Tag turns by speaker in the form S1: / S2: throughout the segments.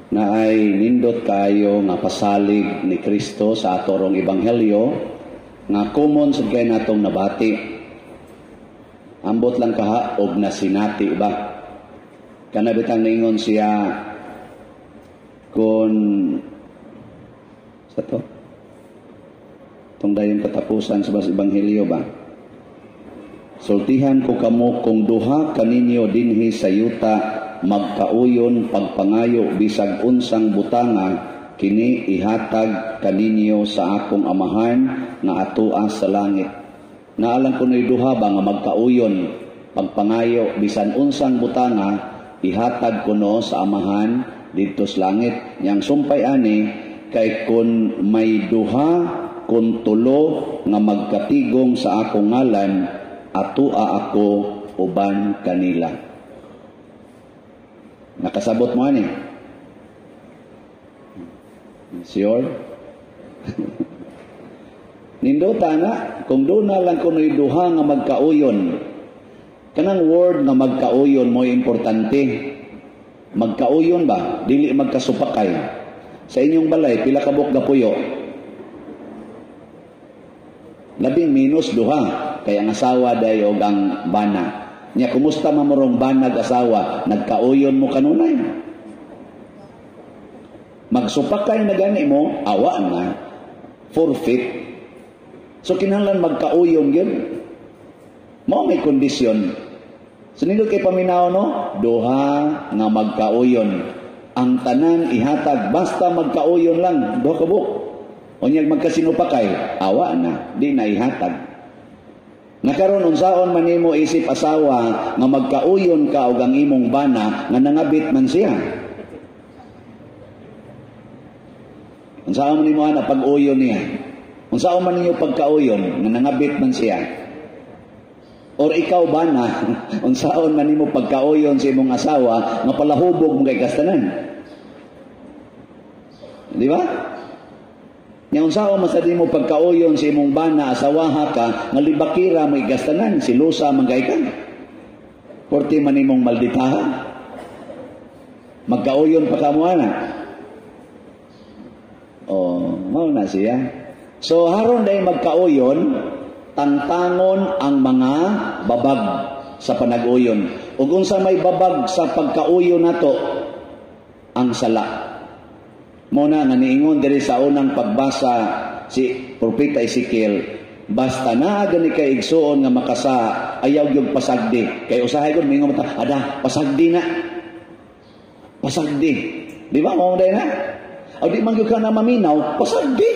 S1: Na ay nindot kayo nga pasalig ni Kristo sa atorong ebanghelyo nga common sad kay natong nabati. Ambot lang kaha og nasinati ba. Kana bitang niingon siya kung sa to tong dayon katapusan sa bas ebanghelyo ba. Sultihan ko kamo, kung duha kaninyo dinhi sa yuta magkauyon pagpangayo bisag unsang butanga, kini ihatag kaninyo sa akong Amahan nga atoa sa langit. Naa lang kuno'y duha ba nga magkauyon pagpangayo bisan unsang butanga, ihatag kuno sa Amahan didto sa langit. Yang sumpay ani kay kun may duha kun tulo nga magkatigom sa akong ngalan, atua ako uban kanila. Nakasabot mo ani? Sure? Nindota na, kung doon na lang kuno'y duha nga magkauyon, kanang word nga magkauyon mo importante. Magkauyon ba? Dili magkasupakay. Sa inyong balay, pila kabuk gapuyo? Labing minus duha. Kay ang asawa day og ang bana. Nya kumusta man morong banag asawa? Nagkauyon mo kanunay. Magsupakay na gani mo, awa na. Forfeit. So kinahanglan magkauyon gyud. Mao may kondisyon. So nindot kay paminaw, no? Duha nga magkauyon. Ang tanan ihatag basta magkauyon lang, duha ka buok. Unyag magkasinupakay, awa na, di na ihatag. Nakaron, unsaon man nimo isip asawa nga magkauyon ka og ang imong bana nga nangabit man siya? Unsaon man nimo ana pag-uyon niya? Unsaon man ninyo pagkauyon nga nangabit man siya? Or ikaw bana, unsaon man nimo pagkauyon sa imong asawa nga palahubog mo kay kastanan? Di ba? Nya unsaon man sa nimo pagkauyon sa imong bana, asawaha ka, nga libakira mo igastanan, silusa man kay ka. Porti man nimong malditaha. Magkauyon pa kamo ana. Oh, mao na siya. So haron dahil magkauyon, tangtangon ang mga babag sa panag-uyon. Ug unsa may babag sa pagkauyon nato? Ang sala. Mo na nga niingon diri sa unang pagbasa si Propeta Ezekiel, basta naa gani kay igsuon nga makasa, ayaw gyud pasagdi. Kay usahay gud mingon ta, ada pasagdi na. Pasagdi. Di ba mo na? O di man gyud ka na maminaw, pasagdi.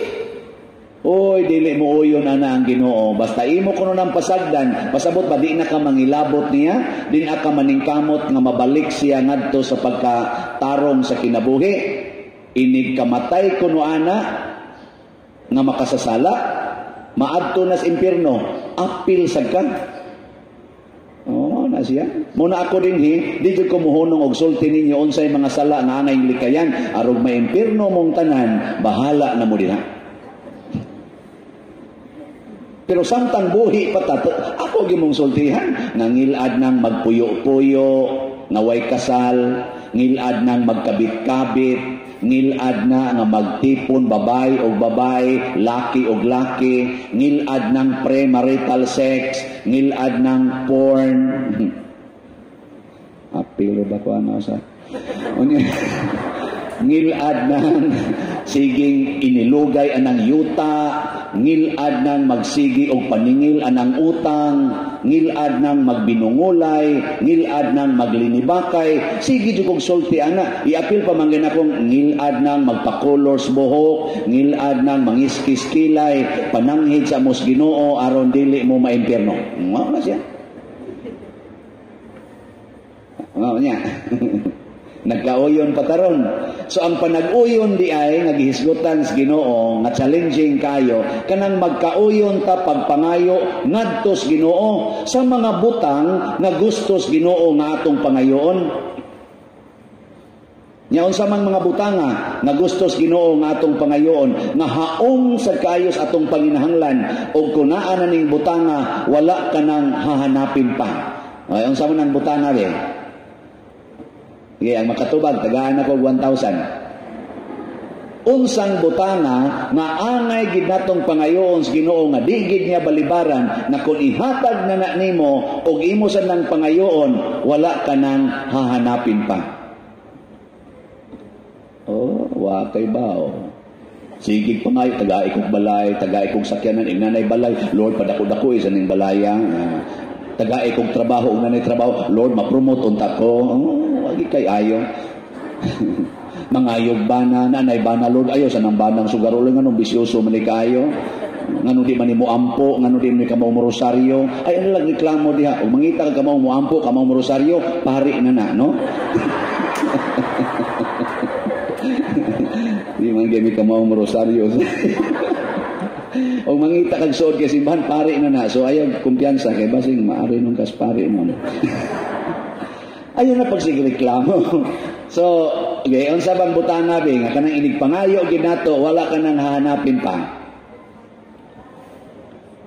S1: Oy, dili mo uyon ana ang Ginoo. Basta imo kuno ng pasagdan, pasabot ba di na ka mangilabot niya, di na ka maningkamot nga mabalik siya ngadto sa pagkatarong sa kinabuhi. Inig kamatay kuno ana nga makasasala, maadto nas impierno, apil sad ka. Oh, na siya. Muna ako dinhi, di jud ko muhunong og sulti ninyo unsay mga sala nga angay likayan, arog maimpierno mong tanan, bahala na mo dinha. Pero samtang buhi pa ta, ako gyud mong sultihan, nga ngilad nang magpuyo-puyo, nga way kasal, ngilad nang magkabit-kabit, ngilad na nga magtipon babay og babay, laki og laki, ngilad ng premarital sex, ngilad ng porn. Apil ba ko ano sa? Ngilad ng siging inilugay anang yuta, ngilad ng magsigi og paningil anang utang, ngilad ng magbinungulay, ngilad ng maglinibakay, sige jud kog sulti ana. Iapil pa man gani akong ngilad ng magpakolor sa buhok, ngilad ng mangiskis kilay, pananghid sa mos Ginoo aron dili mo maimpierno. Mao na siya. Mao niya. Nagkauyon pa taron. So ang panag-uyon di ay nga gihisgutan sa Ginoo nga challenging kayo, kanang magkauyon ta pagpangayo ngadto sa Ginoo sa mga butang nga gusto sa Ginoo nga atong pangayoon. Nya unsa man mga butanga nga gusto sa Ginoo nga atong pangayoon nga haom sa kayo sa atong panginahanglan, ug kun naa na ning butanga wala ka nang hahanapin pa. Ay, unsa man ang butanga be? Sige, ang makatubag, tagaan ako 1,000. Unsang butanga nga angay gid natong pangayoon sa Ginoo nga di gid niya balibaran, na kung ihatag na na nimo og imo sad nang pangayoon, wala ka nang hahanapin pa? Oh, wa kay bao. Sige, pangayo, tagai kog balay, tagai kog sakyanan, ignanay balay, Lord, padako-dako isa ning balaya. Tagai kog trabaho, ug trabaho, Lord, ma-promote unta ko. Oh, wagi kay ayo. Mangayog bana, nanay bana, Lord, ayo sa nang banang sugarol, nganong bisyoso man ni kaayo. Ngano di man nimo ampo, ngano di man ka mo rosaryo. Ay, ano lang reklamo diha? Ug mangita ka mo ampo, ka mo rosaryo, pari na na, no? Di man gyud ka mo rosaryo. O mangita kag suod kay simbahan, pari na na. So ayaw kumpiyansa kay basing maari nung kas pari mo. Ayaw na pagsigreklamo. So, okay, unsa bang butanga be nga kanang inig pangayo gid nato, wala ka nang hahanapin pa?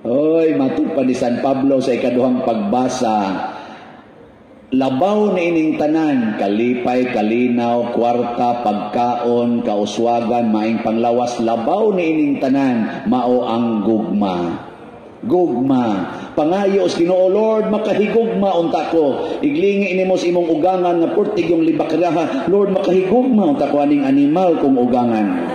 S1: Oy, matud pa ni San Pablo sa ikaduhang pagbasa, labaw na ining tanan, kalipay, kalinaw, kwarta, pagkaon, kauswagan, maing panglawas, labaw na ining tanan, mao ang gugma. Gugma. Pangayo sa Ginoo, Lord, makahigugma unta ko. Iglingi nimo sa imong ugangan nga purtig yung libakraha, Lord, makahigugma unta ko aning animal kong ugangan.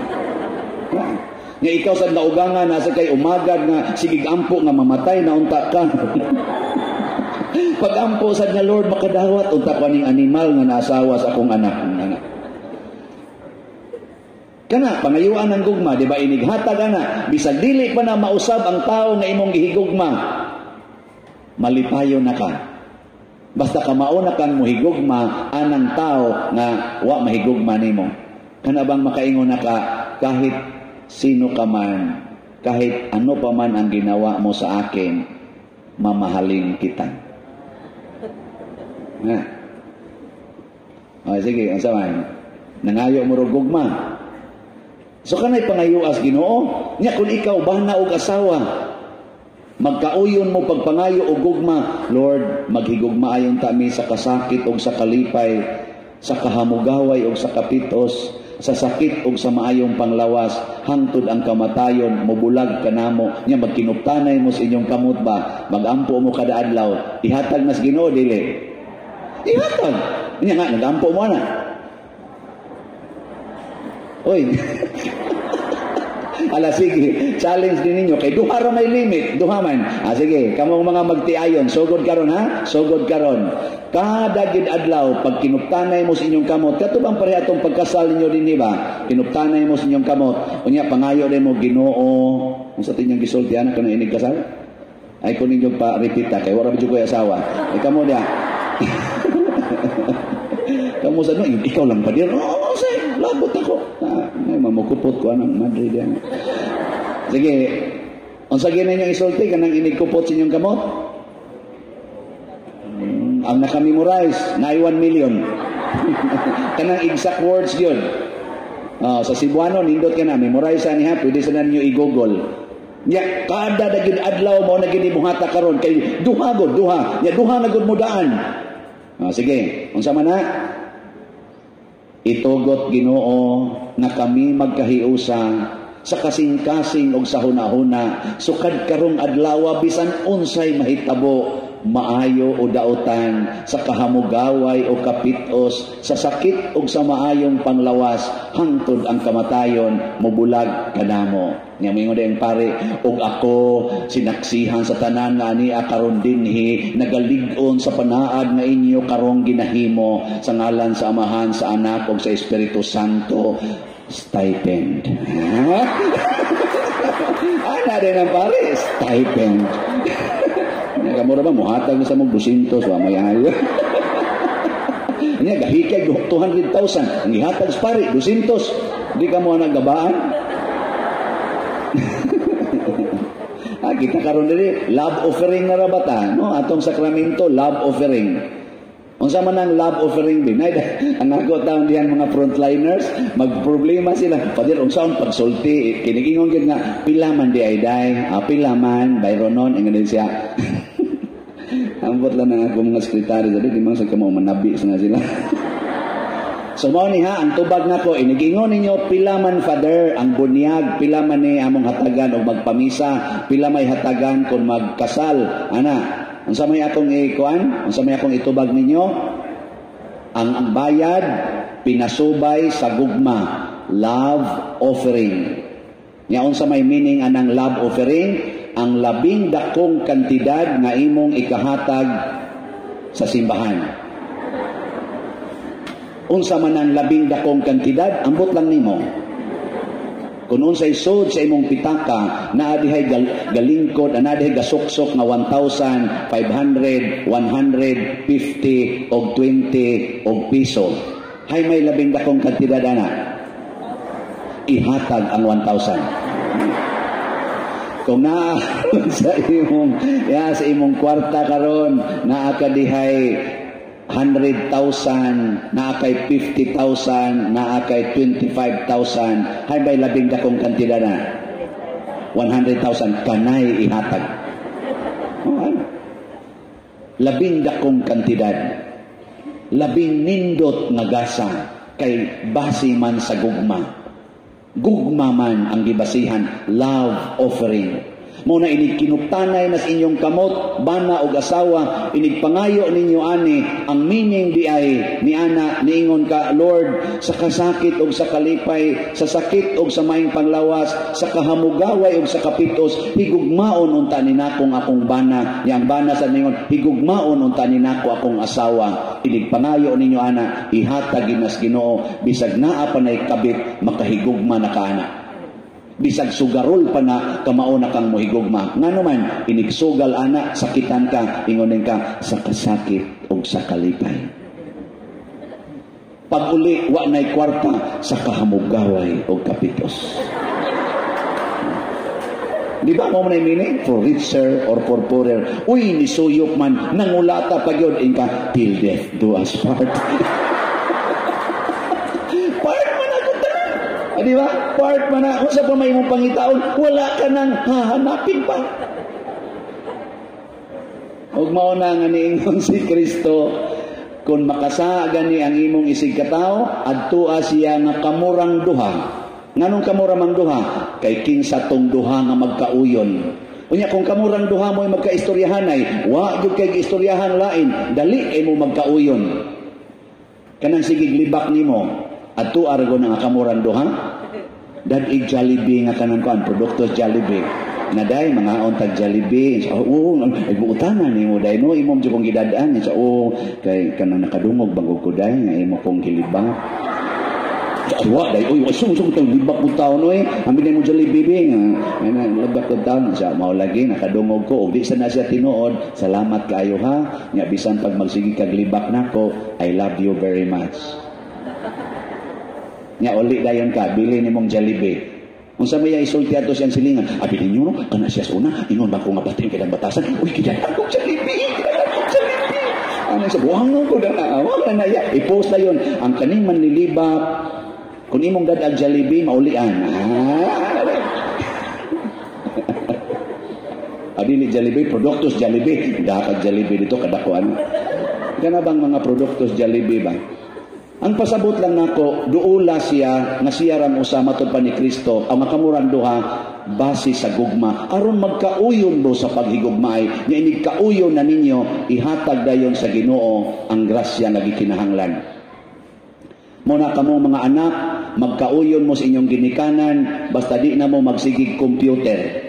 S1: Nga ikaw sa naugangan, nasa kay umagad nga sigig ampo nga mamatay na unta ka. Pag-ampo sad nga, Lord, makadawat unta ko aning animal nga naasawa sa akong anak. Kana pangayuan ng gugma, di ba, inighatag ana, bisag dili pa na mausab ang tao nga imong gihigugma, malipayon na ka. Basta ka mauna kang muhigugma anang tao nga wa mahigugma nimo. Kana bang makaingon na ka, kahit sino ka man, kahit ano pa man ang ginawa mo sa akin, mamahalin kita? Ha? O, sige, ang man. Nangayo mo rog gugma. So kanay pangayuas Ginoo, nya kung ikaw bana og asawa, magkauyon mo pagpangayo og gugma, Lord, maghigugma ayon ta mi sa kasakit og sa kalipay, sa kahamugaway og sa kapitos, sa sakit og sa maayong panglawas, hangtod ang kamatayon mobulag kanamo. Nya magkinuptanay mo sa inyong kamot ba, magampo mo kada adlaw, ihatag nas Ginoo dili? Ihatag. Nya nga nagampo mo ana. Oy. Ala sige, challenge din ninyo kay duha ra may limit, duha man. Ah, sige, kamong mga magtiayon, sugod karon ha? Sugod karon. Kada gid adlaw pag kinuptanay mo sa inyong kamot, kato bang pareha atong pagkasal ninyo dinhi ba? Kinuptanay mo sa inyong kamot, unya pangayo din mo Ginoo, unsa tinyang gisulti ana kanang inig kasal? Ay kun ninyo pa repeat kay wala jud koy asawa. Ay kamo diha. Kamu sa no, ikaw lang pa dir. Oo, say, labot ako. Ah, ay, mamukupot ko anang madre diyan. Sige, unsa gyud ninyong isulti kanang inig kupot sa inyong kamot? Ang naka-memorize, na 1 million. Kanang exact words yun. Sa Cebuano, nindot ka na, memorize niya, pwede sa ninyo i-Google. Nya, kada na gyud adlaw mo na gyud ibuhata karon kay duha gud, duha. Nya duha na gud mo daan. Sige, unsa man na? Itugot Ginoo nga kami magkahiusa sa kasing-kasing og sa hunahuna sukad karong adlaw, bisan unsay mahitabo, maayo o dautan, sa kahamugaway o kapitos, sa sakit o sa maayong panglawas, hangtod ang kamatayon mobulag kanamo. Nya moingon ang pare, "Ug ako sinaksihan sa tanan nga ani karon dinhi nagalig-on sa panaad nga inyo karong ginahimo, sa ngalan sa Amahan, sa Anak ug sa Espiritu Santo." Stipend. Ana din ang pare, stipend. Kamura ba, muhatag na sa mong 200, wa may ayo. Nya, gahikay 200,000. Ang gihatag sa pare, 200. Di ka mo nagabaan. Kita karon diri, love offering na ra bata, no? Atong sakramento, love offering. Unsa man ang love offering din? Nay, ang ako taon diyan mga frontliners, magproblema sila. Padir unsaon pagsulti, kinigingon gyud nga pila man di ay day, pila man bayronon ingon din siya. Ambot lang ang ako mga sekretary dali di man sa kamo manabi sa nga sila. So mao ni ha ang tubag nako. Inigingon ninyo, "Pila man, Father, ang bunyag? Pila man ni among hatagan og magpamisa? Pila may hatagan kung magkasal?" Ana, unsa may akong ikuan? Unsa may akong itubag ninyo? Ang bayad pinasubay sa gugma, love offering. Nya unsa may meaning anang love offering? Ang labing dakong kantidad nga imong ikahatag sa simbahan. Unsa man ang labing dakong kantidad, ambot lang nimo. Kung unsay sud sa imong pitaka, naa dihay galingkod, naa dihay gasuksok nga 1,500, 100, 50 og 20 og piso. Hay may labing dakong kantidad ana? Ihatag ang 1,000. Kung naa sa imong kwarta karon, naa ka dihay 100,000, naa kay 50,000, naa kay 25,000, hay bay labing dakong kantidad na? 100,000 kanay ihatag. Oh, ano? Labing dakong kantidad. Labing nindot nga gasa kay base man sa gugma. Gugma man ang gibasihan, love offering. Mo na inig kinuptanay nas inyong kamot, bana og asawa, inig pangayo ninyo ani, ang meaning di ay ni ana niingon ka, "Lord, sa kasakit og sa kalipay, sa sakit og sa maing panglawas, sa kahamugaway og sa kapitos, higugmaon unta ni nakong akong bana." Yang bana sa ningon, "Higugmaon unta ni nako akong asawa." Inig pangayo ninyo ana, ihatag ginas Ginoo, bisag naa pa nay kabit, makahigugma na ka ana. Bisag sugarol pa na, kamao na kang mohigugma. Ngano man, inigsugal ana, sakitan ka, ingonin ka, sa kasakit o sa kalipay. Pag uli, wa na'y kwarta, sa kahamugaway o kapitos. Di ba mo na meaning? For richer or for poorer. Uy, nisuyop man, nangulata pa gyud inka, till death do us part. Part man ako tanan. Ah, di ba? Part man na. Unsa pa may imong pangitaon, wala ka nang hahanapin pa. Ug mao na nga niingon si Kristo, kung makasa gani ang imong isig katawo, adtua siya nga kamurang duha. Nganong kamura mang duha? Kay kinsa tong duha nga magkauyon? Unya kung kamurang duha mo'y magkaistoryahanay, wa gyud kay giistoryahan lain, dali kay mo magkauyon. Kanang sigig libak nimo, adto argo nga kamurang duha. Dad-ig Jollibee nga kanang kuan, produkto Jollibee. Na day mga tag Jollibee. So, oo, ay buutanan nimo day no, imo jud kong gidad-an. So, oo, kay kanang nakadungog bangog ko day nga imo kong gilibak. Wa day, uy, sum sum tong libak mo taon oy. Ambi mo Jollibee bi nga libak ko taon siya mao lagi nakadungog ko og di sa na siya tinuod. Salamat kaayo ha. Nya bisan pag magsige kag libak nako, I love you very much. Nya uli dayon ka, bili nimong Jollibee. Unsa may isulti ato siyang silingan? Abi ninyo no, kana siya sa una, ingon ba ko nga batin kay batasan? Uy, gidad-an kog Jollibee, gidad-an kog Jollibee. Ano sa buhang ko na, wala na ya. I-post na yun. Ang kaning manlilibak, kung imong dad-ag Jollibee, maulian. Ah, adili Jollibee, produktos Jollibee. Dapat Jollibee dito, kadako ano. Kana bang mga produktos Jollibee ba? Ang pasabot lang nako, duula siya, nga siya rang usa matud pa ni Kristo, ang makamurang duha, base sa gugma. Aron magkauyon mo sa paghigugmaay, nga inig kauyon na ninyo, ihatag dayon sa Ginoo ang grasya nga gikinahanglan. Muna kamo mga anak, magkauyon mo sa inyong ginikanan, basta di na mo magsigig computer.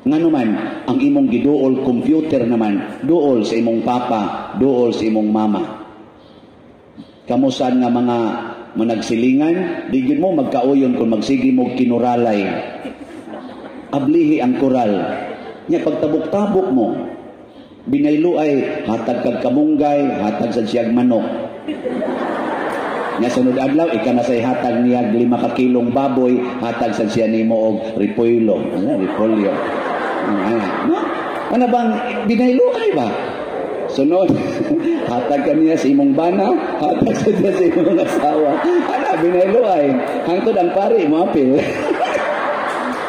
S1: Ngano man, ang imong giduol computer naman, duol sa imong papa, duol sa imong mama. Kamusan nga mga managsilingan, di gyud mo magkauyon kung magsigi mo kinuralay. Ablihi ang koral. Nya pagtabok-tabok mo, binaylo ay hatag kag kamunggay, hatag sa siyag manok. Nya sunod adlaw ika na say hatag niya 5 ka kilong baboy, hatag sa siya nimo og repolyo. Ano, repolyo. Ano, no? Ano bang binaylo ay ba? Sunod, hatag ka niya sa imong bana, hatag sa niya sa imong asawa. Ana, binaylo ay. Hangtod ang pari, moapil.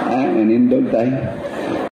S1: Ah, nanindog tayo.